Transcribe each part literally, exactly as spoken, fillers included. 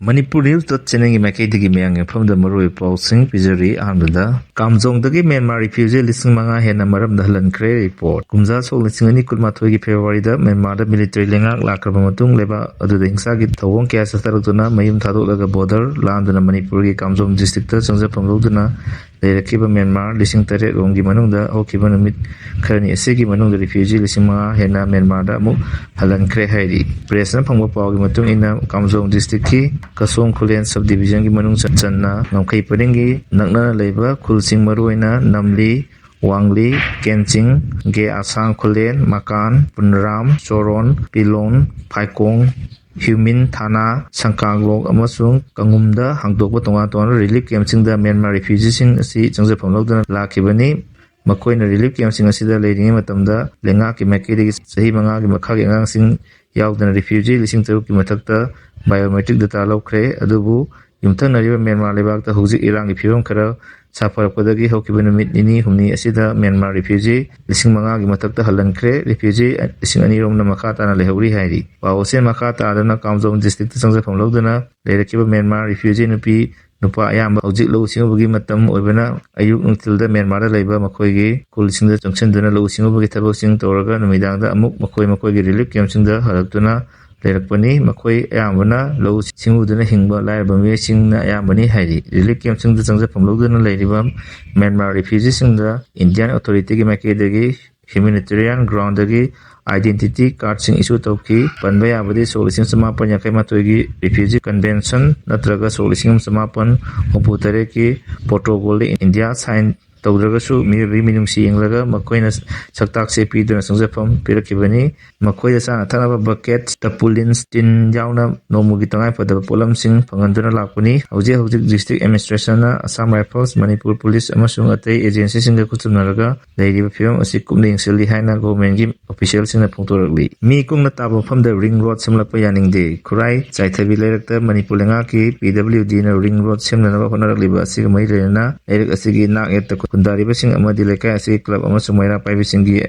Manipur News dot channelꯒꯤ ꯃꯥꯏꯀꯩꯗꯒꯤ ꯃꯌꯥꯝꯒꯤ ꯃꯐꯝꯗ ꯃꯔꯨꯑꯣꯏꯕ ꯄꯥꯎꯁꯤꯡ ꯄꯤꯖꯔꯤ꯫ ꯑꯍꯥꯟꯕꯗ, ꯀꯥꯝꯖꯣꯡꯗꯒꯤ ꯃ꯭ꯌꯥꯟꯃꯥꯔ refugee ꯂꯤꯁꯤꯡ ꯃꯉꯥ ꯍꯦꯟꯅ ꯃꯔꯝꯗ ꯍꯜꯍꯟꯈ꯭ꯔꯦ꯫ Report꯫ ꯀꯨꯝꯖꯥ ꯁꯣꯛ ꯂꯤꯁꯤꯡ ꯑꯅꯤ ꯀꯨꯟꯃꯥꯊꯣꯏꯒꯤ ꯐꯦꯕ꯭ꯔꯨꯋꯥꯔꯤꯗ ꯃ꯭ꯌꯥꯟꯃꯥꯔꯗ military ꯂꯩꯉꯥꯛ ꯂꯥꯛꯈ꯭ꯔꯕ ꯃꯇꯨꯡ, ꯂꯩꯕꯥꯛ ꯑꯗꯨꯗ ꯍꯤꯡꯁꯥꯒꯤ ꯊꯧꯑꯣꯡ ꯀꯌꯥ ꯆꯠꯊꯔꯛꯇꯨꯅ ꯃꯌꯨꯝ ꯊꯥꯗꯣꯛꯂꯒ border ꯂꯥꯟꯗꯨꯅ ꯃꯅꯤꯄꯨꯔꯒꯤ ꯀꯥꯝꯖꯣꯡ districtꯇ ꯆꯪꯖꯐꯝ ꯂꯧꯗꯨꯅ ꯂꯩꯔꯛꯈꯤꯕ ꯃ꯭ꯌꯥꯟꯃꯥꯔ ꯂꯤꯁꯤꯡ ꯇꯔꯦꯠ ꯔꯣꯝꯒꯤ ꯃꯅꯨꯡꯗ ꯍꯧꯈꯤꯕ ꯅꯨꯃꯤꯠ ꯈꯔꯅꯤ ꯑꯁꯤꯒꯤ ꯃꯅꯨꯡꯗ refugee ꯂꯤꯁꯤꯡ ꯃꯉꯥ ꯍꯦꯟꯅ ꯃ꯭ꯌꯥꯟꯃꯥꯔꯗ ꯑꯃꯨꯛ ꯍꯜꯍꯟꯈ꯭ꯔꯦ ꯍꯥꯏꯔꯤ꯫ Pressꯅ ꯐꯪꯕ ꯄꯥꯎꯒꯤ ꯃꯇꯨꯡ ꯏꯟꯅ, ꯀꯥꯝꯖꯣꯡ districtꯀꯤ ꯀꯁꯣꯡ ꯈꯨꯂꯦꯟ sub divisionꯒꯤ ꯃꯅꯨꯡ ꯆꯟꯅ ꯉꯝꯈꯩ ꯄꯔꯤꯡꯒꯤ ꯅꯛꯅꯅ ꯂꯩꯕ ꯈꯨꯜꯁꯤꯡ, ꯃꯔꯨꯑꯣꯏꯅ ꯅꯝꯂꯤ, ꯋꯥꯡꯂꯤ, ꯀꯦꯟꯆꯤꯡ, ꯒꯦ ꯑꯁꯥꯡ ꯈꯨꯂꯦꯟ, ꯃꯀꯥꯟ, ꯄꯨꯟꯔꯥꯝ, ꯆꯣꯔꯣꯟ, ꯄꯤꯂꯣꯟ, ꯐꯥꯏꯀꯣꯡ, ꯍ꯭ꯌꯨꯃꯤꯟ ꯊꯥꯅꯥ, ꯁꯪꯀꯥꯡꯂꯣꯛ ꯑꯃꯁꯨꯡ ꯀꯪꯉꯨꯝꯗ ꯍꯥꯡꯗꯣꯛꯄ ꯇꯣꯉꯥꯟ ꯇꯣꯉꯥꯟꯕ relief campꯁꯤꯡꯗ ꯃ꯭ꯌꯥꯟꯃꯥꯔ refugeeꯁꯤꯡ ꯑꯁꯤ ꯆꯪꯖꯐꯝ ꯂꯧꯗꯨꯅ ꯂꯥꯛꯈꯤꯕꯅꯤ꯫ ꯃꯈꯣꯏꯅ relief campꯁꯤꯡ ꯑꯁꯤꯗ ꯂꯩꯔꯤꯉꯩ ꯃꯇꯝꯗ ꯂꯩꯉꯥꯛꯀꯤ ꯃꯥꯏꯀꯩꯗꯒꯤ ꯆꯍꯤ ꯃꯉꯥꯒꯤ ꯃꯈꯥꯒꯤ ꯑꯉꯥꯡꯁꯤꯡ ꯌꯥꯎꯗꯅ refugee ꯂꯤꯁꯤꯡ ꯇꯔꯨꯛꯀꯤ ꯃꯊꯛꯇ biometric data ꯂꯧꯈ꯭ꯔꯦ꯫ ꯑꯗꯨꯕꯨ ꯌꯨꯝꯊꯪꯅꯔꯤꯕ ꯃ꯭ꯌꯥꯟꯃꯥꯔ ꯂꯩꯕꯥꯛꯇ ꯍꯧꯖꯤꯛ ꯏꯔꯥꯡꯒꯤ ꯐꯤꯕꯝ ꯈꯔ ꯁꯥꯐꯔꯛꯄꯗꯒꯤ ꯍꯧꯈꯤꯕ ꯅꯨꯃꯤꯠ ꯅꯤꯅꯤ ꯍꯨꯝꯅꯤ ꯑꯁꯤꯗ ꯃ꯭ꯌꯥꯟꯃꯥꯔ refugee ꯂꯤꯁꯤꯡ ꯃꯉꯥꯒꯤ ꯃꯊꯛꯇ ꯍꯜꯍꯟꯈ꯭ꯔꯦ꯫ Refugee ꯂꯤꯁꯤꯡ ꯑꯅꯤ ꯔꯣꯝꯅ ꯃꯈꯥ ꯇꯥꯅ ꯂꯩꯍꯧꯔꯤ ꯍꯥꯏꯔꯤ꯫ ꯄꯥꯎ ꯑꯁꯤꯅ ꯃꯈꯥ ꯇꯥꯗꯨꯅ ꯀꯥꯝꯖꯣꯡ districtꯇ ꯆꯪꯖꯐꯝ ꯂꯧꯗꯨꯅ ꯂꯩꯔꯛꯈꯤꯕ ꯃ꯭ꯌꯥꯟꯃꯥꯔ refugee ꯅꯨꯄꯤ ꯅꯨꯄꯥ ꯑꯌꯥꯝꯕ ꯍꯧꯖꯤꯛ ꯂꯧꯎ ꯁꯤꯡꯎꯕꯒꯤ ꯃꯇꯝ ꯑꯣꯏꯕꯅ ꯑꯌꯨꯛ ꯅꯨꯡꯊꯤꯜꯗ ꯃ꯭ꯌꯥꯟꯃꯥꯔꯗ ꯂꯩꯕ ꯃꯈꯣꯏꯒꯤ ꯈꯨꯜꯁꯤꯡꯗ ꯆꯪꯁꯤꯟꯗꯨꯅ ꯂꯧꯎ ꯁꯤꯡꯎꯕꯒꯤ ꯊꯕꯛꯁꯤꯡ ꯇꯧꯔꯒ ꯅꯨꯃꯤꯗꯥꯡꯗ ꯑꯃꯨꯛ ꯃꯈꯣꯏ ꯃꯈꯣꯏꯒꯤ relief campꯁꯤꯡꯗ ꯍꯜꯂꯛꯇꯨꯅ ꯂꯩꯔꯛꯄꯅꯤ꯫ ꯃꯈꯣꯏ ꯑꯌꯥꯝꯕꯅ ꯂꯧꯎ ꯁꯤꯡꯎꯗꯨꯅ ꯍꯤꯡꯕ ꯂꯥꯏꯔꯕ ꯃꯤꯑꯣꯏꯁꯤꯡꯅ ꯑꯌꯥꯝꯕꯅꯤ ꯍꯥꯏꯔꯤ꯫ Relief campꯁꯤꯡꯗ ꯆꯪꯖꯐꯝ ꯂꯧꯗꯨꯅ ꯂꯩꯔꯤꯕ ꯃ꯭ꯌꯥꯟꯃꯥꯔ refugeeꯁꯤꯡꯗ Indian authorityꯒꯤ ꯃꯥꯏꯀꯩꯗꯒꯤ humanitarian groundꯗꯒꯤ identity cardꯁꯤꯡ issue ꯇꯧꯈꯤ꯫ ꯄꯟꯕ ꯌꯥꯕꯗꯤ ꯁꯣꯛ ꯂꯤꯁꯤꯡ ꯆꯃꯥꯄꯟ ꯌꯥꯡꯈꯩ ꯃꯥꯊꯣꯏꯒꯤ refugee convention ꯅꯠꯇ꯭ꯔꯒ ꯁꯣꯛ ꯂꯤꯁꯤꯡ ꯆꯃꯥꯄꯟ ꯍꯨꯝꯐꯨ ꯇꯔꯦꯠꯀꯤ protocolꯗ India sign ꯇꯧꯗ꯭ꯔꯒꯁꯨ ꯃꯤꯑꯣꯏꯕꯒꯤ ꯃꯤꯅꯨꯡꯁꯤ ꯌꯦꯡꯂꯒ ꯃꯈꯣꯏꯅ ꯁꯛꯇꯥꯛꯁꯦ ꯄꯤꯗꯨꯅ ꯆꯪꯖꯐꯝ ꯄꯤꯔꯛꯈꯤꯕꯅꯤ꯫ ꯃꯈꯣꯏꯗ ꯆꯥꯅ ꯊꯛꯅꯕ bucket, tarpaulins, ꯇꯤꯟ ꯌꯥꯎꯅ ꯅꯣꯡꯃꯒꯤ ꯇꯉꯥꯏꯐꯗꯕ ꯄꯣꯠꯂꯝꯁꯤꯡ ꯐꯪꯍꯟꯗꯨꯅ ꯂꯥꯛꯄꯅꯤ꯫ ꯍꯧꯖꯤꯛ ꯍꯧꯖꯤꯛ district administrationꯅ Assam Rifles, Manipur police ꯑꯃꯁꯨꯡ ꯑꯇꯩ agencyꯁꯤꯡꯒ ꯈꯨꯠꯁꯝꯅꯔꯒ ꯂꯩꯔꯤꯕ ꯐꯤꯕꯝ ꯑꯁꯤ ꯀꯨꯞꯅ ꯌꯦꯡꯁꯤꯜꯂꯤ ꯍꯥꯏꯅ governmentꯀꯤ officialꯁꯤꯡꯅ ꯐꯣꯡꯗꯣꯔꯛꯂꯤ꯫ ꯃꯤ ꯀꯨꯡꯅ ꯇꯥꯕ ꯃꯐꯝꯗ ring road ꯁꯦꯝꯂꯛꯄ ꯌꯥꯅꯤꯡꯗꯦ꯫ ꯈꯨꯔꯥꯏ ꯆꯥꯏꯊꯕꯤ ꯂꯩꯔꯛꯇ ꯃꯅꯤꯄꯨꯔ ꯂꯩꯉꯥꯛꯀꯤ PWDꯅ ring road ꯁꯦꯝꯅꯅꯕ ꯍꯣꯠꯅꯔꯛꯂꯤꯕ ꯑꯁꯤꯒ ꯃꯔꯤ ꯂꯩꯅꯅ ꯂꯩꯔꯛ ꯑꯁꯤꯒꯤ ꯅꯥꯛ ꯌꯦꯠꯇ ꯈꯨꯟꯗꯥꯔꯤꯕꯁꯤꯡ ꯑꯃꯗꯤ ꯂꯩꯀꯥꯏ ꯑꯁꯤꯒꯤ ꯀ꯭ꯂꯕ ꯑꯃꯁꯨꯡ ꯃꯩꯔꯥ ꯄꯥꯏꯕꯤꯁꯤꯡꯒꯤ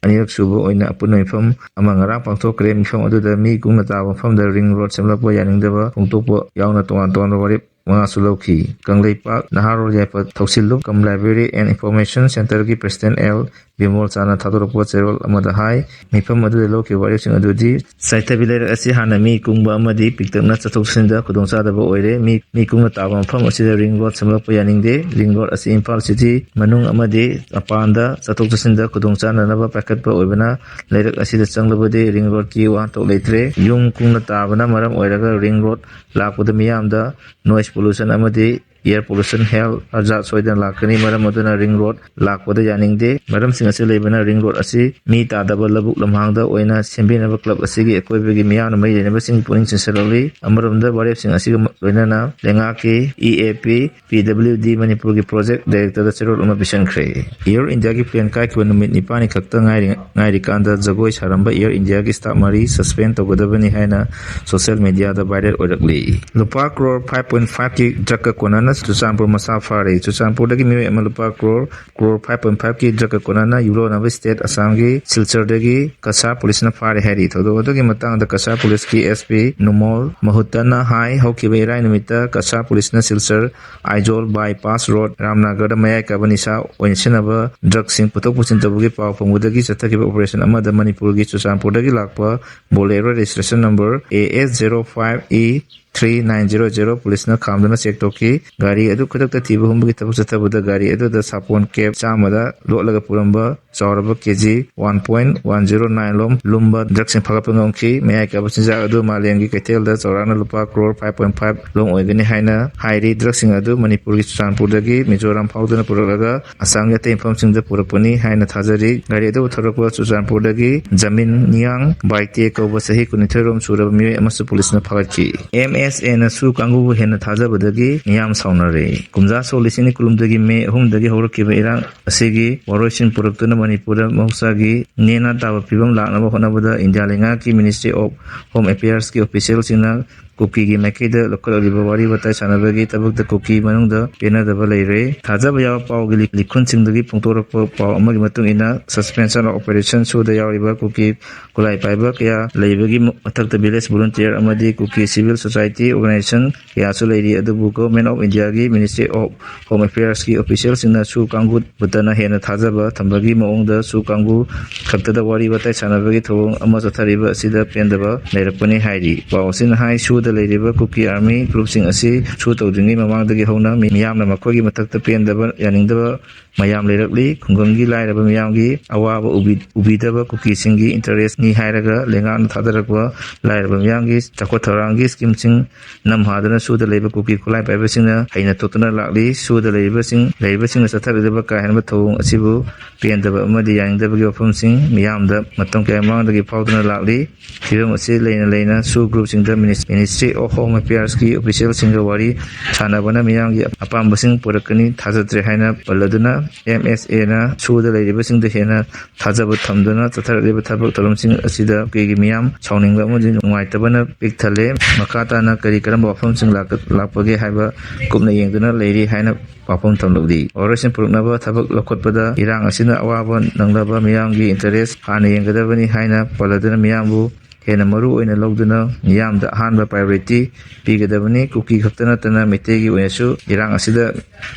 ꯑꯅꯤꯔꯛ ꯁꯨꯕ ꯑꯣꯏꯅ ꯑꯄꯨꯟꯕ ꯃꯤꯐꯝ ꯑꯃ ꯉꯔꯥꯡ ꯄꯥꯡꯊꯣꯛꯈ꯭ꯔꯦ꯫ ꯃꯤꯐꯝ ꯑꯗꯨꯗ ꯃꯤ ꯀꯨꯡꯅ ꯇꯥꯕ ꯃꯐꯝꯗ ꯔꯤꯡ ꯔꯣꯗ ꯁꯦꯝꯂꯛꯄ ꯌꯥꯅꯤꯡꯗꯕ ꯐꯣꯡꯗꯣꯛꯄ ꯌꯥꯎꯅ ꯇꯣꯉꯥꯟ ꯇꯣꯉꯥꯟꯕ ꯋꯥꯔꯦꯞ ꯃꯉꯥꯁꯨ ꯂꯧꯈꯤ꯫ ꯀꯪꯂꯩꯄꯥꯛ ꯅꯍꯥꯔꯣꯜ ꯌꯥꯏꯐ ꯊꯧꯁꯤꯜ ꯂꯨꯞ ꯀꯝ ꯂꯥꯏꯕ꯭ꯔꯦꯔꯤ ꯑꯦꯟ ꯏꯟꯐꯣꯔꯃꯦꯁꯟ ꯁꯦꯟꯇꯔꯒꯤ ꯄ꯭ꯔꯦꯁꯤꯗꯦꯟ ꯑꯦꯜ ꯕꯤꯃꯣꯜ ꯆꯥꯅ ꯊꯥꯗꯣꯔꯛꯄ ꯆꯦꯔꯣꯜ ꯑꯃꯗ ꯍꯥꯏ, ꯃꯤꯐꯝ ꯑꯗꯨꯗ ꯂꯧꯈꯤꯕ ꯋꯥꯔꯦꯞꯁꯤꯡ ꯑꯗꯨꯗꯤ ꯆꯥꯏꯊꯕꯤ ꯂꯩꯔꯛ ꯑꯁꯤ ꯍꯥꯟꯅ ꯃꯤ ꯀꯨꯡꯕ ꯑꯃꯗꯤ ꯄꯤꯛꯇꯛꯅ ꯆꯠꯊꯣꯛ ꯆꯠꯁꯤꯟꯗ ꯈꯨꯗꯣꯡꯆꯥꯗꯕ ꯑꯣꯏꯔꯦ꯫ ꯃꯤ, ꯃꯤ ꯀꯨꯡꯅ ꯇꯥꯕ ꯃꯐꯝ ꯑꯁꯤꯗ ꯔꯤꯡ ꯔꯣꯗ ꯁꯦꯝꯂꯛꯄ ꯌꯥꯅꯤꯡꯗꯦ꯫ ꯔꯤꯡ ꯔꯣꯗ ꯑꯁꯤ ꯏꯝꯐꯥꯜ ꯁꯤꯇꯤ ꯃꯅꯨꯡ ꯑꯃꯗꯤ ꯃꯄꯥꯟꯗ ꯆꯠꯊꯣꯛ ꯆꯠꯁꯤꯟꯗ ꯈꯨꯗꯣꯡꯆꯥꯅꯅꯕ ꯄꯥꯏꯈꯠꯄ ꯑꯣꯏꯕꯅ ꯂꯩꯔꯛ ꯑꯁꯤꯗ ꯆꯪꯂꯕꯗꯤ ꯔꯤꯡ ꯔꯣꯗꯀꯤ ꯋꯥꯍꯟꯊꯣꯛ ꯂꯩꯇ꯭ꯔꯦ꯫ ꯌꯨꯝ ꯀꯨꯡꯅ ꯇꯥꯕꯅ ꯃꯔꯝ ꯑꯣꯏꯔꯒ ꯔꯤꯡ ꯔꯣꯗ ꯂꯥꯛꯄꯗ ꯃꯤꯌꯥꯝꯗ ꯅꯣꯏꯁ ꯄꯣꯂꯨꯁꯟ ꯑꯃꯗꯤ ꯏꯌꯔ ꯄꯣꯂꯨꯁꯟ, ꯍꯦꯜꯊ ꯍꯖꯥꯔꯗ ꯁꯣꯏꯗꯅ ꯂꯥꯛꯀꯅꯤ꯫ ꯃꯔꯝ ꯑꯗꯨꯅ ꯔꯤꯡ ꯔꯣꯗ ꯂꯥꯛꯄꯗ ꯌꯥꯅꯤꯡꯗꯦ꯫ ꯃꯔꯝꯁꯤꯡ ꯑꯁꯤ ꯂꯩꯕꯅ ꯔꯤꯡ ꯔꯣꯗ ꯑꯁꯤ ꯃꯤ ꯇꯥꯗꯕ ꯂꯧꯕꯨꯛ ꯂꯝꯍꯥꯡꯗ ꯑꯣꯏꯅ ꯁꯦꯝꯕꯤꯅꯕ ꯀ꯭ꯂꯕ ꯑꯁꯤꯒꯤ ꯑꯀꯣꯏꯕꯒꯤ ꯃꯤꯌꯥꯝꯅ ꯃꯔꯤ ꯂꯩꯅꯕꯁꯤꯡ ꯄꯨꯛꯅꯤꯡ ꯆꯤꯡꯁꯤꯜꯂꯛꯂꯤ꯫ ꯑꯃꯔꯣꯝꯗ ꯋꯥꯔꯦꯞꯁꯤꯡ ꯑꯁꯤꯒ ꯂꯣꯏꯅꯅ ꯂꯩꯉꯥꯛꯀꯤ ꯏ ꯑꯦ ꯄꯤ, ꯄꯤ ꯗꯕ꯭ꯂꯤꯎ ꯗꯤ ꯃꯅꯤꯄꯨꯔꯒꯤ ꯄ꯭ꯔꯣꯖꯦꯛ ꯗꯥꯏꯔꯦꯛꯇꯔꯗ ꯆꯦꯔꯣꯜ ꯑꯃ ꯄꯤꯁꯤꯟꯈ꯭ꯔꯦ꯫ ꯑꯦꯌꯔ ꯏꯟꯗꯤꯌꯥꯒꯤ ꯄ꯭ꯂꯦꯟ ꯀꯥꯏꯈꯤꯕ ꯅꯨꯃꯤꯠ ꯅꯤꯄꯥꯟꯅꯤ ꯈꯛꯇ ꯉꯥꯏꯔꯤ-, ꯉꯥꯏꯔꯤꯀꯥꯟꯗ ꯖꯒꯣꯏ ꯁꯥꯔꯝꯕ ꯑꯦꯌꯔ ꯏꯟꯗꯤꯌꯥꯒꯤ ꯁ꯭ꯇꯥꯐ ꯃꯔꯤ ꯁꯁꯄꯦꯟ ꯇꯧꯒꯗꯕꯅꯤ ꯍꯥꯏꯅ ꯁꯣꯁꯤꯌꯦꯜ ꯃꯤꯗꯤꯌꯥꯗ ꯚꯥꯏꯔꯦꯜ ꯑꯣꯏꯔꯛꯂꯤ꯫ ꯂꯨꯄꯥ ꯀ꯭ꯔꯣꯔ ꯐꯥꯏꯚ ꯄꯣꯏꯟ ꯐꯥꯏꯚꯀꯤ ꯗ꯭ꯔꯒꯀ ꯀꯣꯟꯅꯅ ꯆꯨꯔꯆꯥꯟꯄꯨꯔ ꯃꯆꯥ ꯐꯥꯔꯦ꯫ ꯆꯨꯔꯆꯥꯟꯄꯨꯔꯗꯒꯤ ꯃꯤꯑꯣꯏ ꯑꯃ ꯂꯨꯄꯥ ꯀ꯭ꯔꯣꯔ, ꯀ꯭ꯔꯣꯔ ꯐꯥꯏꯚ ꯄꯣꯏꯟ ꯐꯥꯏꯚꯀꯤ ꯗ꯭ꯔꯒꯀ ꯀꯣꯟꯅꯅ ꯌꯨꯔꯣꯟꯅꯕ ꯁ꯭ꯇꯦꯠ ꯑꯁꯥꯝꯒꯤ ꯁꯤꯜꯆꯔꯗꯒꯤ ꯀꯁꯥꯔ ꯄꯨꯂꯤꯁꯅ ꯐꯥꯔꯦ ꯍꯥꯏꯔꯤ꯫ ꯊꯧꯗꯣꯛ ꯑꯗꯨꯒꯤ ꯃꯇꯥꯡꯗ ꯀꯁꯥꯔ ꯄꯨꯂꯤꯁꯀꯤ ꯑꯦꯁ ꯄꯤ ꯅꯨꯃꯣꯜ ꯃꯍꯨꯠꯇꯅ ꯍꯥꯏ, ꯍꯧꯈꯤꯕ ꯏꯔꯥꯏ ꯅꯨꯃꯤꯠꯇ ꯀꯁꯥꯔ ꯄꯨꯂꯤꯁꯅ ꯁꯤꯜꯆꯔ ꯑꯥꯏꯖꯣꯜ ꯕꯥꯏꯄꯥꯁ ꯔꯣꯗ ꯔꯥꯝꯅꯒꯔꯗ ꯃꯌꯥꯏ ꯀꯥꯕ ꯅꯤꯁꯥ ꯑꯣꯏꯅ ꯁꯤꯖꯤꯟꯅꯕ ꯗ꯭ꯔꯒꯁꯤꯡ ꯄꯨꯊꯣꯛ ꯄꯨꯁꯤꯟ ꯇꯧꯕꯒꯤ ꯄꯥꯎ ꯐꯪꯕꯗꯒꯤ ꯆꯠꯊꯈꯤꯕ ꯑꯣꯄꯔꯦꯁꯟ ꯑꯃꯗ ꯃꯅꯤꯄꯨꯔꯒꯤ ꯆꯨꯔꯆꯥꯟꯄꯨꯔꯗꯒꯤ ꯂꯥꯛꯄ Bolero registration number A S zero five E three nine zero zero ꯄꯨꯂꯤꯁꯅ ꯈꯥꯝꯗꯨꯅ ꯆꯦꯛ ꯇꯧꯈꯤ꯫ ꯒꯥꯔꯤ ꯑꯗꯨ ꯈꯨꯗꯛꯇ ꯊꯤꯕ ꯍꯨꯝꯕꯒꯤ ꯊꯕꯛ ꯆꯠꯊꯕꯗ ꯒꯥꯔꯤ ꯑꯗꯨꯗ ꯁꯥꯄꯣꯟ ꯀꯦꯞ ꯆꯥꯝꯃꯗ ꯂꯣꯠꯂꯒ ꯄꯨꯔꯝꯕ ꯆꯥꯎꯔꯕ K G one point one zero nine ꯂꯣꯝ ꯂꯨꯝꯕ ꯗ꯭ꯔꯒꯁꯤꯡ ꯐꯥꯒꯠꯄ ꯉꯝꯈꯤ꯫ ꯃꯌꯥꯏ ꯀꯥꯕ ꯆꯤꯟꯖꯥꯛ ꯑꯗꯨ ꯃꯥꯂꯦꯝꯒꯤ ꯀꯩꯊꯦꯜꯗ ꯆꯥꯎꯔꯥꯛꯅ ꯂꯨꯄꯥ ꯀ꯭ꯔꯣꯔ ꯐꯥꯏꯚ ꯄꯣꯏꯟꯠ ꯐꯥꯏꯚ ꯂꯣꯝ ꯑꯣꯏꯒꯅꯤ ꯍꯥꯏꯅ ꯍꯥꯏꯔꯤ꯫ ꯗ꯭ꯔꯒꯁꯤꯡ ꯑꯗꯨ ꯃꯅꯤꯄꯨꯔꯒꯤ ꯆꯨꯔꯆꯥꯟꯄꯨꯔꯗꯒꯤ ꯃꯤꯖꯣꯔꯥꯝ ꯐꯥꯎꯗꯨꯅ ꯄꯨꯔꯛꯂꯒ ꯑꯁꯥꯝꯒꯤ ꯑꯇꯩ ꯃꯐꯝꯁꯤꯡꯗ ꯄꯨꯔꯛꯄꯅꯤ ꯍꯥꯏꯅ ꯊꯥꯖꯔꯤ꯫ ꯒꯥꯔꯤ ꯑꯗꯨꯕꯨ ꯊꯧꯔꯛꯄ ꯆꯨꯔꯆꯥꯟꯄꯨꯔꯗꯒꯤ ꯖꯃꯤꯟ ꯅꯤꯌꯥꯡ ꯕꯥꯏꯇꯦ ꯀꯧꯕ ꯆꯍꯤ ꯀꯨꯟꯅꯤꯊꯣꯏ ꯔꯣꯝ ꯁꯨꯔꯕ ꯃꯤꯑꯣꯏ ꯑꯃꯁꯨ ꯄꯨꯂꯤꯁꯅ ꯐꯥꯒꯠꯈꯤ꯫ ꯑꯦꯝ ꯑꯦꯁ ꯑꯦꯅꯁꯨ ꯀꯥꯡꯕꯨꯕꯨ ꯍꯦꯟꯅ ꯊꯥꯖꯕꯗꯒꯤ ꯃꯤꯌꯥꯝ ꯁꯥꯎꯅꯔꯦ꯫ ꯀꯨꯝꯖꯥ ꯁꯣꯛ ꯂꯤꯁꯤꯡ ꯑꯅꯤ ꯀꯨꯟꯍꯨꯝꯗꯣꯏꯒꯤ ꯃꯦ ꯑꯍꯨꯝꯗꯒꯤ ꯍꯧꯔꯛꯈꯤꯕ ꯏꯔꯥꯡ ꯑꯁꯤꯒꯤ ꯋꯥꯔꯣꯏꯁꯤꯟ ꯄꯨꯔꯛꯇꯨꯅ ꯃꯅꯤꯄꯨꯔꯗ ꯃꯍꯧꯁꯥꯒꯤ ꯅꯦꯅꯥ ꯇꯥꯕ ꯐꯤꯕꯝ ꯂꯥꯛꯅꯕ ꯍꯣꯠꯅꯕꯗ ꯏꯟꯗꯤꯌꯥ ꯂꯩꯉꯥꯛꯀꯤ Ministry of Home Affairsꯀꯤ ꯑꯣꯐꯤꯁꯤꯌꯦꯜꯁꯤꯡꯅ ꯀꯨꯀꯤꯒꯤ ꯃꯥꯏꯀꯩꯗ ꯂꯧꯈꯠꯂꯛꯂꯤꯕ ꯋꯥꯔꯤ ꯋꯥꯇꯥꯏ ꯁꯥꯟꯅꯕꯒꯤ ꯊꯕꯛꯇ ꯀꯨꯀꯤ ꯃꯅꯨꯡꯗ ꯄꯦꯟꯅꯗꯕ ꯂꯩꯔꯦ꯫ ꯊꯥꯖꯕ ꯌꯥꯕ ꯄꯥꯎꯒꯤ ꯂꯤ-, ꯂꯤꯈꯨꯟꯁꯤꯡꯗꯒꯤ ꯐꯣꯡꯗꯣꯔꯛꯄ ꯄꯥꯎ ꯑꯃꯒꯤ ꯃꯇꯨꯡ ꯏꯟꯅ, suspension of operation ꯁꯨꯗ ꯌꯥꯎꯔꯤꯕ ꯀꯨꯀꯤ ꯈꯨꯠꯂꯥꯏ ꯄꯥꯏꯕ ꯀꯌꯥ ꯂꯩꯕꯒꯤ ꯃ-, ꯃꯊꯛꯇ village volunteer ꯑꯃꯗꯤ ꯀꯨꯀꯤ civil society organization ꯀꯌꯥꯁꯨ ꯂꯩꯔꯤ꯫ ꯑꯗꯨꯕꯨ Government of Indiaꯒꯤ Ministry of Home Affairsꯀꯤ officialꯁꯤꯡꯅ ꯁꯨ ꯀꯥꯡꯕꯨ ꯕꯨꯇꯅ ꯍꯦꯟꯅ ꯊꯥꯖꯕ ꯊꯝꯕꯒꯤ ꯃꯑꯣꯡꯗ ꯁꯨ ꯀꯥꯡꯕꯨ ꯈꯛꯇꯗ ꯋꯥꯔꯤ ꯋꯥꯇꯥꯏ ꯁꯥꯟꯅꯕꯒꯤ ꯊꯧꯑꯣꯡ ꯑꯃ ꯆꯠꯊꯔꯤꯕ ꯑꯁꯤꯗ ꯄꯦꯟꯗꯕ ꯂꯩꯔꯛꯄꯅꯤ ꯍꯥꯏꯔꯤ꯫ ꯄꯥꯎ ꯑꯁꯤꯅ ꯍꯥꯏ, ꯁꯨꯗ ꯂꯩꯔꯤꯕ ꯀꯨꯀꯤ army groupꯁꯤꯡ ꯑꯁꯤ ꯁꯨ ꯇꯧꯗ꯭ꯔꯤꯉꯩ ꯃꯃꯥꯡꯗꯒꯤ ꯍꯧꯅ ꯃꯤ-, ꯃꯤꯌꯥꯝꯅ ꯃꯈꯣꯏꯒꯤ ꯃꯊꯛꯇ ꯄꯦꯟꯗꯕ, ꯌꯥꯅꯤꯡꯗꯕ ꯃꯌꯥꯝ ꯂꯩꯔꯛꯂꯤ꯫ ꯈꯨꯡꯒꯪꯒꯤ ꯂꯥꯏꯔꯕ ꯃꯤꯌꯥꯝꯒꯤ ꯑꯋꯥꯕ ꯎꯕꯤ-, ꯎꯕꯤꯗꯕ ꯀꯨꯀꯤꯁꯤꯡꯒꯤ interestꯅꯤ ꯍꯥꯏꯔꯒ ꯂꯩꯉꯥꯛꯅ ꯊꯥꯗꯔꯛꯄ ꯂꯥꯏꯔꯕ ꯃꯤꯌꯥꯝꯒꯤ ꯆꯥꯎꯈꯠ ꯊꯧꯔꯥꯡꯒꯤ schemeꯁꯤꯡ ꯅꯝꯍꯥꯗꯅ ꯁꯨꯗ ꯂꯩꯕ ꯀꯨꯀꯤ ꯈꯨꯠꯂꯥꯏ ꯄꯥꯏꯕꯁꯤꯡꯅ ꯍꯩꯅ ꯊꯣꯛꯇꯨꯅ ꯂꯥꯛꯂꯤ꯫ ꯁꯨꯗ ꯂꯩꯔꯤꯕꯁꯤꯡ, ꯂꯩꯔꯤꯕꯁꯤꯡꯅ ꯆꯠꯊꯔꯛꯂꯤꯕ ꯀꯥ ꯍꯦꯟꯕ ꯊꯧꯑꯣꯡ ꯑꯁꯤꯕꯨ ꯄꯦꯟꯗꯕ ꯑꯃꯗꯤ ꯌꯥꯅꯤꯡꯗꯕꯒꯤ ꯋꯥꯐꯝꯁꯤꯡ ꯃꯤꯌꯥꯝꯗ ꯃꯇꯝ ꯀꯌꯥ ꯃꯃꯥꯡꯗꯒꯤ ꯐꯥꯎꯗꯨꯅ ꯂꯥꯛꯂꯤ꯫ ꯐꯤꯕꯝ ꯑꯁꯤ ꯂꯩꯅ ꯂꯩꯅ ꯁꯨ groupꯁꯤꯡꯗ Minis-, Ministry of Home Affairsꯀꯤ officialꯁꯤꯡꯒ ꯋꯥꯔꯤ ꯁꯥꯟꯅꯕꯅ ꯃꯤꯌꯥꯝꯒꯤ ꯑꯄꯥꯝꯕꯁꯤꯡ ꯄꯨꯔꯛꯀꯅꯤ ꯊꯥꯖꯗ꯭ꯔꯦ ꯍꯥꯏꯅ ꯄꯜꯂꯗꯨꯅ, MSAꯅ ꯁꯨꯗ ꯂꯩꯔꯤꯕꯁꯤꯡꯗ ꯍꯦꯟꯅ ꯊꯥꯖꯕ ꯊꯝꯗꯨꯅ ꯆꯠꯊꯔꯛꯂꯤꯕ ꯊꯕꯛ ꯊꯧꯔꯝꯁꯤꯡ ꯑꯁꯤꯗ ꯀꯨꯀꯤꯒꯤ ꯃꯤꯌꯥꯝ ꯁꯥꯎꯅꯤꯡꯕ ꯑꯃꯗꯤ ꯅꯨꯡꯉꯥꯏꯇꯕꯅ ꯄꯤꯛ ꯊꯜꯂꯦ꯫ ꯃꯈꯥ ꯇꯥꯅ ꯀꯔꯤ ꯀꯔꯝꯕ ꯋꯥꯐꯝꯁꯤꯡ ꯂꯥꯛꯀ-, ꯂꯥꯛꯄꯒꯦ ꯍꯥꯏꯕ ꯀꯨꯞꯅ ꯌꯦꯡꯗꯨꯅ ꯂꯩꯔꯤ ꯍꯥꯏꯅ ꯋꯥꯐꯝ ꯊꯝꯂꯛꯂꯤ꯫ Operation ꯄꯨꯔꯛꯅꯕ ꯊꯕꯛ ꯂꯧꯈꯠꯄꯗ ꯏꯔꯥꯡ ꯑꯁꯤꯅ ꯑꯋꯥꯕ ꯅꯪꯂꯕ ꯃꯤꯌꯥꯝꯒꯤ interest ꯍꯥꯟꯅ ꯌꯦꯡꯒꯗꯕꯅꯤ ꯍꯥꯏꯅ ꯄꯜꯂꯗꯨꯅ ꯃꯤꯌꯥꯝꯕꯨ ꯍꯦꯟꯅ ꯃꯔꯨ ꯑꯣꯏꯅ ꯂꯧꯗꯨꯅ ꯃꯤꯌꯥꯝꯗ ꯑꯍꯥꯟꯕ priority ꯄꯤꯒꯗꯕꯅꯤ꯫ ꯀꯨꯀꯤ ꯈꯛꯇ ꯅꯠꯇꯅ ꯃꯩꯇꯩꯒꯤ ꯑꯣꯏꯅꯁꯨ ꯏꯔꯥꯡ ꯑꯁꯤꯗ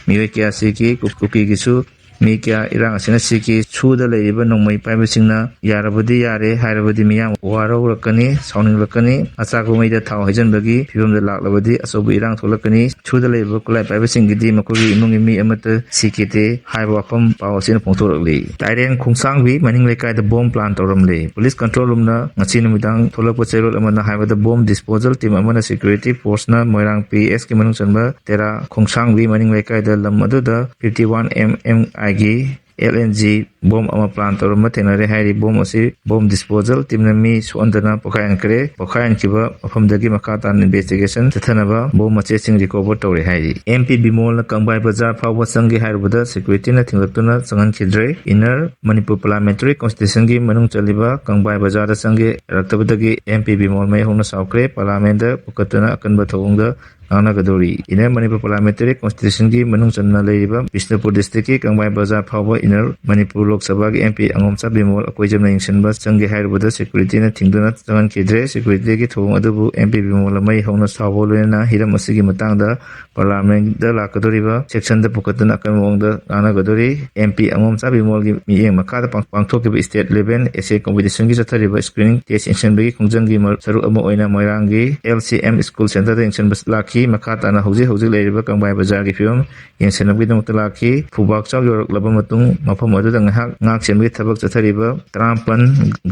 ꯃꯤꯑꯣꯏ ꯀꯌꯥ ꯁꯤꯈꯤ꯫ ꯀꯨ-, ꯀꯨꯀꯤꯒꯤꯁꯨ ꯃꯤ ꯀꯌꯥ ꯏꯔꯥꯡ ꯑꯁꯤꯅ ꯁꯤꯈꯤ꯫ ꯁꯨꯗ ꯂꯩꯔꯤꯕ ꯅꯣꯡꯃꯩ ꯄꯥꯏꯕꯁꯤꯡꯅ ꯌꯥꯔꯕꯗꯤ ꯌꯥꯔꯦ ꯍꯥꯏꯔꯕꯗꯤ ꯃꯤꯌꯥꯝ ꯋꯥꯔꯧꯔꯛꯀꯅꯤ, ꯁꯥꯎꯅꯤꯡꯂꯛꯀꯅꯤ꯫ ꯑꯆꯥꯛꯄ ꯃꯩꯗ ꯊꯥꯎ ꯍꯩꯖꯤꯟꯕꯒꯤ ꯐꯤꯕꯝꯗ ꯂꯥꯛꯂꯕꯗꯤ ꯑꯆꯧꯕ ꯏꯔꯥꯡ ꯊꯣꯛꯂꯛꯀꯅꯤ꯫ ꯁꯨꯗ ꯂꯩꯔꯤꯕ ꯈꯨꯠꯂꯥꯏ ꯄꯥꯏꯕꯁꯤꯡꯒꯤꯗꯤ ꯃꯈꯣꯏꯒꯤ ꯏꯃꯨꯡꯒꯤ ꯃꯤ ꯑꯃꯠꯇ ꯁꯤꯈꯤꯗꯦ ꯍꯥꯏꯕ ꯋꯥꯐꯝ ꯄꯥꯎ ꯑꯁꯤꯅ ꯐꯣꯡꯗꯣꯔꯛꯂꯤ꯫ ꯇꯥꯏꯔꯦꯟ ꯈꯣꯡꯁꯥꯡꯕꯤ ꯃꯅꯤꯡ ꯂꯩꯀꯥꯏꯗ bomb plant ꯇꯧꯔꯝꯂꯦ꯫ Police control roomꯅ ꯉꯁꯤ ꯅꯨꯃꯤꯗꯥꯡ ꯊꯣꯛꯂꯛꯄ ꯆꯦꯔꯣꯜ ꯑꯃꯅ ꯍꯥꯏꯕꯗ, bomb disposal team ꯑꯃꯅ security forceꯅ ꯃꯣꯏꯔꯥꯡ P S ꯀꯤ ꯃꯅꯨꯡ ꯆꯟꯕ ꯇꯦꯔꯥ ꯈꯣꯡꯁꯥꯡꯕꯤ ꯃꯅꯤꯡ ꯂꯩꯀꯥꯏꯗ ꯂꯝ ꯑꯗꯨꯗ fifty one M M I ꯒꯤ L N G ꯕꯣꯝ ꯑꯃ ꯄ꯭ꯂꯥꯟ ꯇꯧꯔꯝꯕ ꯊꯦꯡꯅꯔꯦ ꯍꯥꯏꯔꯤ꯫ ꯕꯣꯝ ꯑꯁꯤ ꯕꯣꯝ ꯗꯤꯁꯄꯣꯖꯦꯜ ꯇꯤꯝꯅ ꯃꯤ ꯁꯣꯛꯍꯟꯗꯅ ꯄꯣꯈꯥꯏꯍꯟꯈ꯭ꯔꯦ꯫ ꯄꯣꯈꯥꯏꯍꯟꯈꯤꯕ ꯃꯐꯝꯗꯒꯤ ꯃꯈꯥ ꯇꯥꯅ ꯏꯟꯚꯦꯁꯇꯤꯒꯦꯁꯟ ꯆꯠꯊꯅꯕ ꯕꯣꯝ ꯃꯆꯦꯠꯁꯤꯡ ꯔꯤꯀꯣꯚꯔ ꯇꯧꯔꯦ ꯍꯥꯏꯔꯤ꯫ ꯑꯦꯝ ꯄꯤ ꯕꯤꯃꯣꯜꯅ ꯀꯪꯕꯥꯏ ꯕꯖꯥꯔ ꯐꯥꯎꯕ ꯆꯪꯒꯦ ꯍꯥꯏꯔꯨꯕꯗ ꯁꯦꯀ꯭ꯌꯨꯔꯤꯇꯤꯅ ꯊꯤꯡꯂꯛꯇꯨꯅ ꯆꯪꯍꯟꯈꯤꯗ꯭ꯔꯦ꯫ ꯏꯟꯅꯔ ꯃꯅꯤꯄꯨꯔ ꯄꯥꯔꯂꯤꯌꯥꯃꯦꯟꯇꯔꯤ ꯀꯣꯟꯁꯇꯤꯇ꯭ꯌꯨꯁꯟꯒꯤ ꯃꯅꯨꯡ ꯆꯜꯂꯤꯕ ꯀꯪꯕꯥꯏ ꯕꯖꯥꯔꯗ ꯆꯪꯒꯦ ꯌꯥꯔꯛꯇꯕꯗꯒꯤ ꯑꯦꯝ ꯄꯤ ꯕꯤꯃꯣꯜ ꯃꯩ ꯍꯧꯅ ꯁꯥꯎꯈ꯭ꯔꯦ꯫ ꯄꯥꯔꯂꯤꯌꯥꯃꯦꯟꯗ ꯄꯨꯈꯠꯇꯨꯅ ꯑꯀꯟꯕ ꯊꯧꯑꯣꯡꯗ ꯉꯥꯡꯅꯒꯗꯧꯔꯤ꯫ ꯏꯟꯅꯔ ꯃꯅꯤꯄꯨꯔ ꯄꯥꯔꯂꯤꯌꯥꯃꯦꯟꯇꯔꯤ ꯀꯣꯟꯁꯇꯤꯇ꯭ꯌꯨꯁꯟꯒꯤ ꯃꯅꯨꯡ ꯆꯟꯅ ꯂꯩꯔꯤꯕ ꯕꯤꯁꯅꯨꯄꯨꯔ ꯗꯤꯁꯇ꯭ꯔꯤꯛꯀꯤ ꯀꯪꯕꯥꯏ ꯕꯖꯥꯔ ꯐꯥꯎꯕ ꯏꯟꯅꯔ ꯃꯅꯤꯄꯨꯔ ꯂꯣꯛ ꯁꯚꯥꯒꯤ ꯑꯦꯝ ꯄꯤ ꯑꯉꯣꯝꯆꯥ ꯕꯤꯃꯣꯜ ꯑꯀꯣꯏꯖꯝꯅ ꯌꯦꯡꯁꯤꯟꯕ ꯆꯪꯒꯦ ꯍꯥꯏꯔꯨꯕꯗ ꯁꯦꯀ꯭ꯌꯨꯔꯤꯇꯤꯅ ꯊꯤꯡꯗꯨꯅ ꯆꯪꯍꯟꯈꯤꯗ꯭ꯔꯦ꯫ ꯁꯦꯀ꯭ꯌꯨꯔꯤꯇꯤꯒꯤ ꯊꯧꯑꯣꯡ ꯑꯗꯨꯕꯨ ꯑꯦꯝ ꯄꯤ ꯕꯤꯃꯣꯜ ꯃꯩ ꯍꯧꯅ ꯁꯥꯎꯕ ꯂꯣꯏꯅꯅ ꯍꯤꯔꯝ ꯑꯁꯤꯒꯤ ꯃꯇꯥꯡꯗ ꯄꯥꯔꯂꯤꯌꯥꯃꯦꯟꯗ ꯂꯥꯛꯀꯗꯧꯔꯤꯕ ꯁꯦꯁꯟꯗ ꯄꯨꯈꯠꯇꯨꯅ ꯑꯀꯟꯕ ꯃꯑꯣꯡꯗ ꯉꯥꯡꯅꯒꯗꯧꯔꯤ꯫ ꯑꯦꯝ ꯄꯤ ꯑꯉꯣꯝꯆꯥ ꯕꯤꯃꯣꯜꯒꯤ ꯃꯤꯠꯌꯦꯡ ꯃꯈꯥꯗ ꯄꯥꯡ-, ꯄꯥꯡꯊꯣꯛꯈꯤꯕ ꯁ꯭ꯇꯦꯠ ꯂꯦꯚꯦꯜ ꯑꯦꯁꯦ ꯀꯣꯝꯄꯤꯇꯤꯁꯟꯒꯤ ꯆꯠꯊꯔꯤꯕ ꯁ꯭ꯀ꯭ꯔꯤꯅꯤꯡ ꯇꯦꯁ ꯌꯦꯡꯁꯤꯟꯕꯒꯤ ꯈꯣꯡꯖꯪꯒꯤ ꯃꯔ-, ꯁꯔꯨꯛ ꯑꯃ ꯑꯣꯏꯅ ꯃꯣꯏꯔꯥꯡꯒꯤ ꯑꯦꯜ ꯁꯤ ꯑꯦꯝ ꯁ꯭ꯀꯨꯜ ꯁꯦꯟꯇꯔꯗ ꯌꯦꯡꯁꯤꯟꯕ ꯂꯥꯛꯈꯤ꯫ ꯃꯈꯥ ꯇꯥꯅ ꯍꯧꯖꯤꯛ ꯍꯧꯖꯤꯛ ꯂꯩꯔꯤꯕ ꯀꯪꯕꯥꯏ ꯕꯖꯥꯔꯒꯤ ꯐꯤꯕꯝ ꯌꯦꯡꯁꯤꯟꯅꯕꯒꯤꯗꯃꯛꯇ ꯂꯥꯛꯈꯤ꯫ ꯐꯨꯕꯥꯛꯆꯥꯎ ꯌꯧꯔꯛꯂꯕ ꯃꯇꯨꯡ ꯃꯐꯝ ꯑꯗꯨꯗ ꯉꯥꯏꯍꯥꯛ ꯉꯥꯛ ꯁꯦꯟꯕꯒꯤ ꯊꯕꯛ ꯆꯠꯊꯔꯤꯕ ꯇꯔꯥꯃꯥꯄꯟ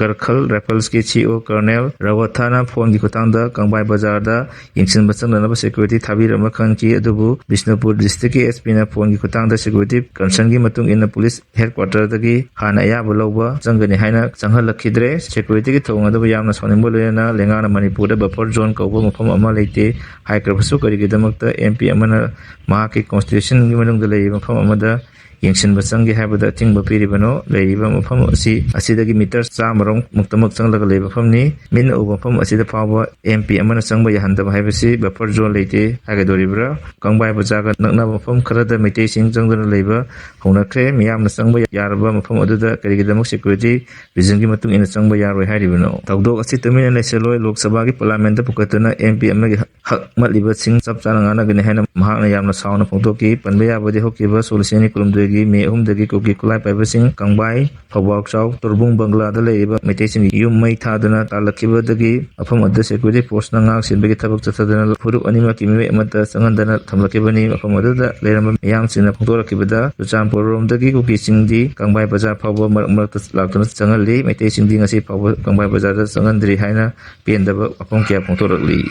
ꯒꯔꯈꯜ ꯔꯥꯏꯐꯜꯁꯀꯤ ꯁꯤ ꯏ ꯑꯣ ꯀꯔꯅꯦꯜ ꯔꯥꯋꯊꯥꯅ ꯐꯣꯟꯒꯤ ꯈꯨꯠꯊꯥꯡꯗ ꯀꯪꯕꯥꯏ ꯕꯖꯥꯔꯗ ꯌꯦꯡꯁꯤꯟꯕ ꯆꯪꯅꯅꯕ ꯁꯦꯀ꯭ꯌꯨꯔꯤꯇꯤ ꯊꯥꯕꯤꯔꯝꯕ ꯈꯪꯈꯤ꯫ ꯑꯗꯨꯕꯨ ꯕꯤꯁꯅꯨꯄꯨꯔ ꯗꯤꯁꯇ꯭ꯔꯤꯛꯀꯤ ꯑꯦꯁ ꯄꯤꯅ ꯐꯣꯟꯒꯤ ꯈꯨꯠꯊꯥꯡꯗ ꯁꯦꯀ꯭ꯌꯨꯔꯤꯇꯤ ꯀꯟꯁꯔꯟꯒꯤ ꯃꯇꯨꯡ ꯏꯟꯅ ꯄꯨꯂꯤꯁ ꯍꯦꯗꯀ꯭ꯋꯥꯇꯔꯗꯒꯤ ꯍꯥꯟꯅ ꯑꯌꯥꯕ ꯂꯧꯕ ꯆꯪꯒꯅꯤ ꯍꯥꯏꯅ ꯆꯪꯍꯜꯂꯛꯈꯤꯗ꯭ꯔꯦ꯫ ꯁꯦꯀ꯭ꯌꯨꯔꯤꯇꯤꯒꯤ ꯊꯧꯑꯣꯡ ꯑꯗꯨꯕꯨ ꯌꯥꯝꯅ ꯁꯥꯎꯅꯤꯡꯕ ꯂꯣꯏꯅꯅ ꯂꯩꯉꯥꯛꯅ ꯃꯅꯤꯄꯨꯔꯗ ꯕꯐꯔ ꯖꯣꯟ ꯀꯧꯕ ꯃꯐꯝ ꯑꯃ ꯂꯩꯇꯦ ꯍꯥꯏꯈ꯭ꯔꯕꯁꯨ ꯀꯔꯤꯒꯤꯗꯃꯛꯇ ꯑꯦꯝ ꯄꯤ ꯑꯃꯅ ꯃꯍꯥꯛꯀꯤ ꯀꯣꯟꯁꯇꯤꯇ꯭ꯌꯨꯁꯟꯒꯤ ꯃꯅꯨꯡꯗ ꯂꯩꯔꯤꯕ ꯃꯐꯝ ꯑꯃꯗ ꯌꯦꯡꯁꯤꯟꯕ ꯆꯪꯒꯦ ꯍꯥꯏꯕꯗ ꯑꯊꯤꯡꯕ ꯄꯤꯔꯤꯕꯅꯣ? ꯂꯩꯔꯤꯕ ꯃꯐꯝ ꯑꯁꯤ, ꯑꯁꯤꯗꯒꯤ ꯃꯤꯇꯔ ꯆꯥꯝꯃꯔꯣꯝ ꯃꯨꯛꯇꯃꯛ ꯆꯪꯂꯒ ꯂꯩꯕ ꯃꯐꯝꯅꯤ꯫ ꯃꯤꯠꯅ ꯎꯕ ꯃꯐꯝ ꯑꯁꯤꯗ ꯐꯥꯎꯕ ꯑꯦꯝ ꯄꯤ ꯑꯃꯅ ꯆꯪꯕ ꯌꯥꯍꯟꯗꯕ ꯍꯥꯏꯕꯁꯤ ꯕꯐꯔ ꯖꯣꯟ ꯂꯩꯇꯦ ꯍꯥꯏꯒꯗꯧꯔꯤꯕ꯭ꯔꯥ? ꯀꯪꯕꯥꯏ ꯕꯖꯥꯔꯒ ꯅꯛꯅꯕ ꯃꯐꯝ ꯈꯔꯗ ꯃꯩꯇꯩꯁꯤꯡ ꯆꯪꯗꯨꯅ ꯂꯩꯕ ꯍꯧꯅꯈ꯭ꯔꯦ꯫ ꯃꯤꯌꯥꯝꯅ ꯆꯪꯕ ꯌꯥꯔꯕ ꯃꯐꯝ ꯑꯗꯨꯗ ꯀꯔꯤꯒꯤꯗꯃꯛ ꯁꯦꯀ꯭ꯌꯨꯔꯤꯇꯤ ꯔꯤꯖꯟꯒꯤ ꯃꯇꯨꯡ ꯏꯟꯅ ꯆꯪꯕ ꯌꯥꯔꯣꯏ ꯍꯥꯏꯔꯤꯕꯅꯣ? ꯊꯧꯗꯣꯛ ꯑꯁꯤ ꯇꯨꯃꯤꯟꯅ ꯂꯩꯁꯤꯜꯂꯣꯏ꯫ ꯂꯣꯛ ꯁꯚꯥꯒꯤ ꯄꯥꯔꯂꯤꯌꯥꯃꯦꯟꯠꯇ ꯄꯨꯈꯠꯇꯨꯅ ꯑꯦꯝ ꯄꯤ ꯑꯃꯒꯤ ꯍꯛ ꯃꯠꯂꯤꯕꯁꯤꯡ ꯆꯞ ꯆꯥꯅ ꯉꯥꯡꯅꯒꯅꯤ ꯍꯥꯏꯅ ꯃꯍꯥꯛꯅ ꯌꯥꯝꯅ ꯁꯥꯎꯅ ꯐꯣꯡꯗꯣꯛꯈꯤ꯫ ꯄꯟꯕ ꯌꯥꯕꯗꯤ ꯍꯧꯈꯤꯕ ꯁꯣꯛ ꯂꯤꯁꯤꯡ ꯑꯅꯤ ꯀꯨꯟꯍꯨꯝꯗꯣꯏꯒꯤ ꯃꯦ ꯑꯍꯨꯝꯗꯒꯤ ꯀꯨꯀꯤ ꯈꯨꯠꯂꯥꯏ ꯄꯥꯏꯕꯁꯤꯡ ꯀꯪꯕꯥꯏ, ꯐꯧꯕꯥꯛꯆꯥꯎ, ꯇꯣꯔꯕꯨꯡ ꯕꯪꯒꯂꯥꯗ ꯂꯩꯔꯤꯕ ꯃꯩꯇꯩꯁꯤꯡꯒꯤ ꯌꯨꯝ ꯃꯩ ꯊꯥꯗꯨꯅ ꯇꯥꯜꯂꯛꯈꯤꯕꯗꯒꯤ ꯃꯐꯝ ꯑꯗꯨꯗ ꯁꯦꯀ꯭ꯌꯨꯔꯤꯇꯤ ꯐꯣꯔꯁꯅ ꯉꯥꯛ ꯁꯦꯟꯕꯒꯤ ꯊꯕꯛ ꯆꯠꯊꯗꯨꯅ ꯐꯨꯔꯨꯞ ꯑꯅꯤꯃꯛꯀꯤ ꯃꯤꯑꯣꯏ ꯑꯃꯠꯇ ꯆꯪꯍꯟꯗꯅ ꯊꯝꯂꯛꯈꯤꯕꯅꯤ꯫ ꯃꯐꯝ ꯑꯗꯨꯗ ꯂꯩꯔꯝꯕ ꯃꯤꯌꯥꯝꯁꯤꯡꯅ ꯐꯣꯡꯗꯣꯔꯛꯈꯤꯕꯗ ꯆꯨꯔꯆꯥꯟꯄꯨꯔꯔꯣꯝꯗꯒꯤ ꯀꯨꯀꯤꯁꯤꯡꯗꯤ ꯀꯪꯕꯥꯏ ꯕꯖꯥꯔ ꯐꯥꯎꯕ ꯃꯔꯛ ꯃꯔꯛꯇ ꯂꯥꯛꯇꯨꯅ ꯆꯪꯍꯜꯂꯤ꯫ ꯃꯩꯇꯩꯁꯤꯡꯗꯤ ꯉꯁꯤ ꯐꯥꯎꯕ ꯀꯪꯕꯥꯏ ꯕꯖꯥꯔꯗ ꯆꯪꯍꯟꯗ꯭ꯔꯤ ꯍꯥꯏꯅ ꯄꯦꯟꯗꯕ ꯋꯥꯐꯝ ꯀꯌꯥ ꯐꯣꯡꯗꯣꯔꯛꯂꯤ꯫